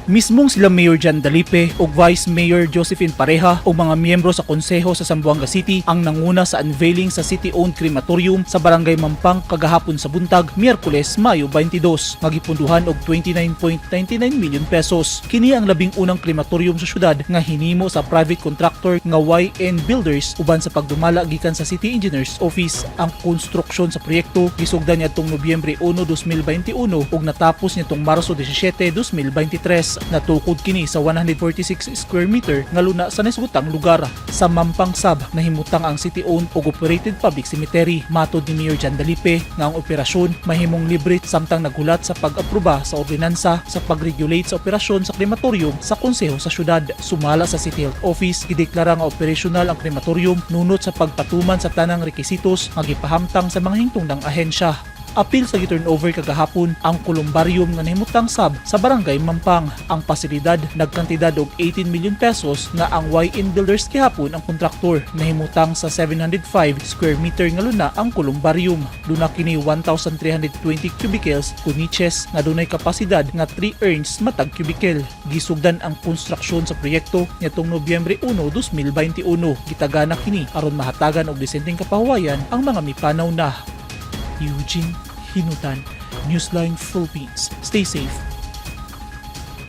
Mismong sila Mayor John Dalipe ug Vice Mayor Josephine Pareja ug mga miyembro sa Konseho sa Zamboanga City ang nanguna sa unveiling sa city-owned crematorium sa Barangay Mampang kagahapon sa buntag, Miyerkules, Mayo 22, nga gipunduhan og 29.99 million pesos. Kini ang labing unang crematorium sa syudad nga hinimo sa private contractor nga YN Builders uban sa pagdumala gikan sa City Engineers Office. Ang konstruksyon sa proyekto gisugdan niadtong Nobyembre 1, 2021 ug natapos niadtong Marso 17, 2023. Natukod kini sa 146 square meter nga luna sa nasugtang lugar. Sa Mampang sab, nahimutang ang city-owned ug operated public cemetery. Matod ni Mayor John Dalipe nga ang operasyon mahimong libre samtang naghulat sa pag-aproba sa ordinansa sa pag-regulate sa operasyon sa krematorium sa konseho sa syudad. Sumala sa City Health Office, gideklara nga operational ang krematorium nunot sa pagpatuman sa tanang rekisitos nga gipahamtang sa mga hingtungdang ahensya. Apil sa gi-turnover kagahapon ang columbarium nga nahimutang sab sa Barangay Mampang. Ang pasilidad nagkantidad og 18 million pesos nga ang YN Builders gihapon ang kontraktor. Nahimutang sa 705 square meter nga luna ang columbarium. Duna kini 1,320 cubicles o niches nga dunay kapasidad nga 3 urns matag cubicle. Gisugdan ang konstruksyon sa proyekto niadtong Nobyembre 1, 2021. Gitagana kini aron mahatagan og disenteng kapahuwayan ang mga mipanaw na. Eugene Hinutan, Newsline Philippines. Stay safe.